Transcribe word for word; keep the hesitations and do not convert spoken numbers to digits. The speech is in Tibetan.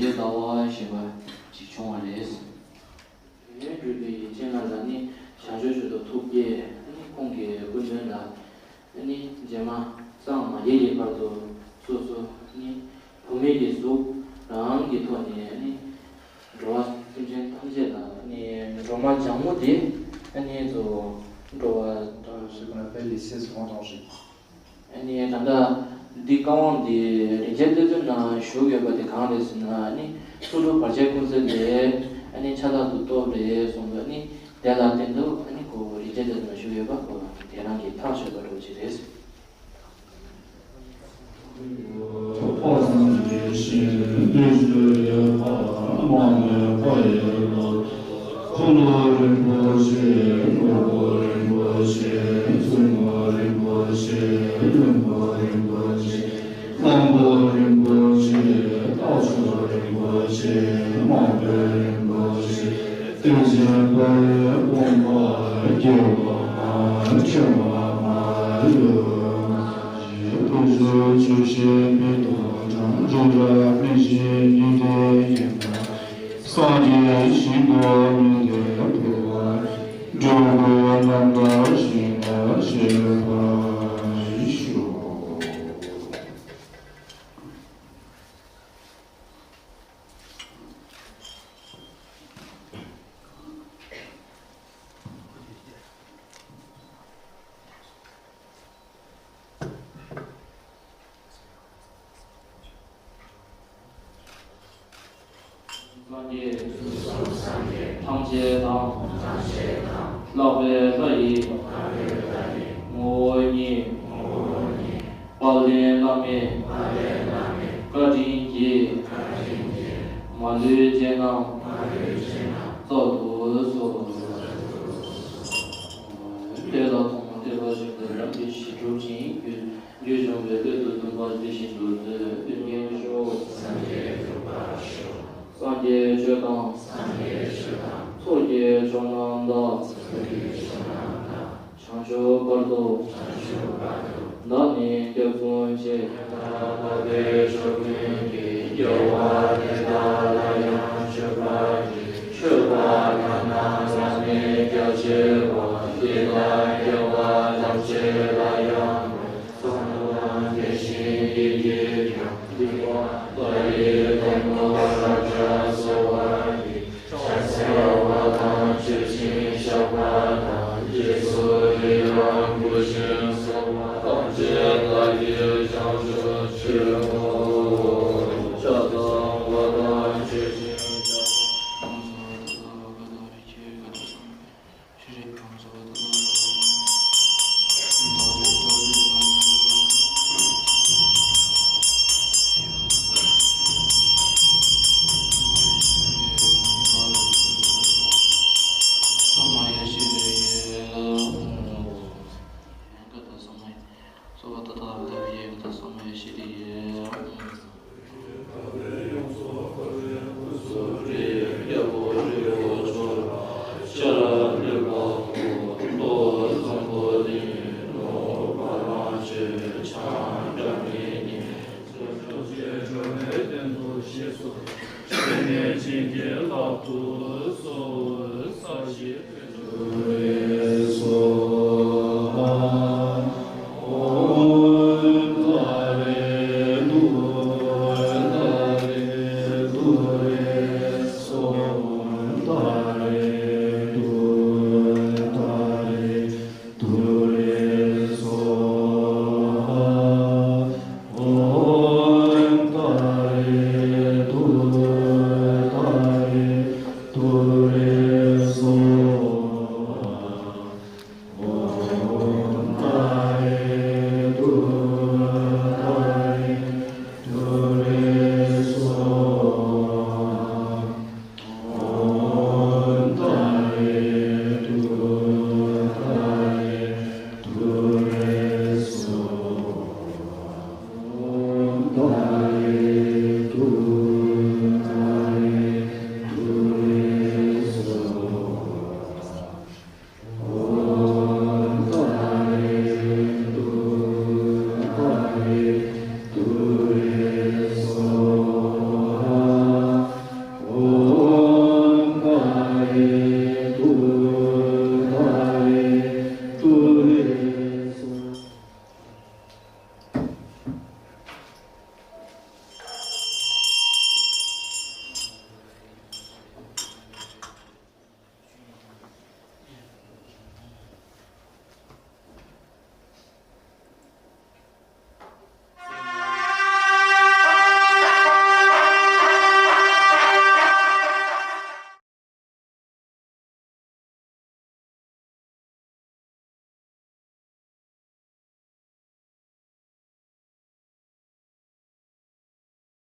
ཡེ་ཟླ་བ་ཞེས་པ་ཅིག་བྱུང་བ་རེད། དོན་ཡོད་གྲུབ་པའི་སྤྱན་སྔ་ལ་ནི་བྱང་ཆུབ་མཆོག་ཏུ་ཐུགས་བསྐྱེད། ཨ་ནི་ཁོང་གི་སྐུ་མདུན་ལ་ཨ་ནི་རྗེས་མ་སངས་མ་རྒྱས་ཀྱི་བར་དུ་སོ་སོ་ནི་བུད་མེད་ཀྱི་གཟུགས་རང་གི་ཐོག་ནས་ཨ་ནི་འགྲོ་བ་སེམས་ཅན་ཐམས་ཅད་ལ་ཨ་ནི་སྒྲོལ་མ་ལྗང་མོ་དེ་ཨ་ནི་ཚོ་འགྲོ་བ་དང་ཞིག་ལ་དཔལ་ལི་སེ་སོགས་དང་ཞིག་ཨ་ནི་ད་ལྟ་འདི་བཀའ་དབང་འདི་རིན་ཆེན་གཏེར་མཛོད་ནང་བཞུགས་ཡོད་པ་དེ་གང་རེད་ཟེར་ན། ཨ་ནི་ཚོགས་དྲུག་བར་ཆད་ཀུན་སེལ་ལས་ཨ་ནི་ཆ་ལག་ཏུ་གཏོགས་རེད་གསུངས་པ། ཨ་ནི་དེ་ལ་བརྟེན་དུ་ཨ་ནི་ཁོ་རིན་ཆེན་གཏེར་མཛོད་ནང་བཞུགས་ཡོད་པ་ཁོ་དེ་རང་གི་ཐག་ཆོད་པ་འདྲ་བོ་ཅིག་རེད། འཁོར་ལོ་རིན་པོ་ཆེ། ནོར་བུ་རིན་པོ་ཆེ། བཙུན་མོ་རིན་པོ་ཆེ། བློན་པོ་རིན་པོ་ཆེ། བློན་པོ་རིན་པོ་ཆེ། རྟ་མཆོག་རིན་པོ་ཆེ། དམག་དཔོན་རིན་པོ་ཆེ། དེ་བཞིན་དཔལ་དབང་པོ་སྐྱེ་བ་མ་ཆེ་བ་མ་ལུས་མ་ཡིན། དེ་ཚོ་ཆོས་བཤད་མི་དང་གྲངས་རིག་ར་མི་ཤེས་ཉིན་དེ་ཡིན་ན། སངས་རྒྱས་ཞིང་དུ་མི་འདོད་པ་འགྲོ་བའི་རྣམ་ཐར་ཞིག་ན་བཤད་པར་ཤོག་སངས་རྒྱས་ཐམས་ཅད་དང་། ལྷག་པའི་ལྷ་ཡི་ངོ་བོ་ཉིད། དཔལ་ལྡན་བླ་མའི་བཀའ་དྲིན་གྱིས། མ་ལུས་རྗེས་གནང་སྩལ་དུ་གསོལ། དེ་ལ་ཐོག་མར་བསྟོད་པ་བཞིན་དུ་རབ་ཏུ་ཞི་སྒྲུབ་ཅིང་རྒྱུད། རྒྱུད་སྦྱོང་བའི་སླད་དུ་འདོན་པ་འདི་བཞིན་དུ་མཛོད། ཨོ་རྒྱན་ཤོག་སངས་རྒྱས་ཆོས་དང་། ཚོགས་ཀྱི་མཆོག་རྣམས་དང་། བྱང་ཆུབ་བར་དུ། བདག་ནི་སྐྱབས་སུ་མཆི། ཡང་དག་པར་ཕྱོགས་ཀུན་གྱི་རྒྱལ་བ་དེ་དག་ལ་ཡང་མཆོད་པར་བགྱི། མཆོད་པ་གང་རྣམས་བླ་མའི་རྒྱལ་བྱེད་པ། དེ་དག་རྒྱལ་བ་ཐམས་ཅད་ལ་ཡང་། ཚངས་པ་དེ་བཞིན་ཡི་གེས་ཀྱང་། འདི་ལྟ་སྟེ། ལྷ་ཡི་དང་པོ་རབ་འབྱམས་གསོལ་བ་འདེབས། ཕྱག་འཚལ་བ་དང་མཆོད་ཅིང་བཤགས་པ་དང་། རྗེས་སུ་ཡི་རང་བསྐུལ་ཞིང་གསོལ་བ་ཐམས་ཅད་བདག་གིས་བྱང་ཆུབ་སྤྱོད་པའོ། ཕྱག་བཏང་བ་དང་མཆོད་ཅིང་བཤགས་པ།